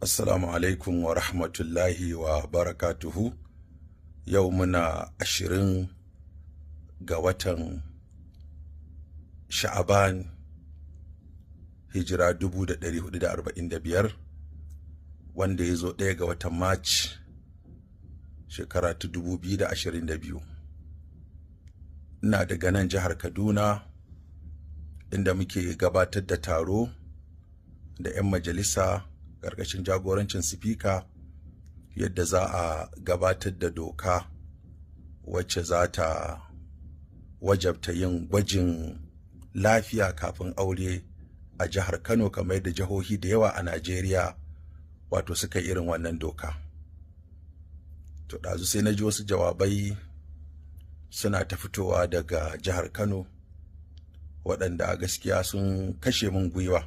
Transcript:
Assalamu alaikum wa rahmatullahi wa barakatuhu. Yau muna 20 ga watan Sha'aban, hijira 1445, wanda ya zo 1 ga watan March, shekara ta 2022. Ina daga nan jihar Kaduna, inda muke gabatar da taro da 'yan majalisa ƙarƙashin jagorancin sifika, yadda za a gabatar da doka wacce za ta wajabta yin gwajin lafiya kafin aure a jihar Kano, kamar yadda jihohi da yawa a Najeriya wato suka yi irin wannan doka. To, ɗazu sai na ji wasu jawabai suna ta fitowa daga jihar Kano waɗanda a gaskiya sun kashe min gwiwa.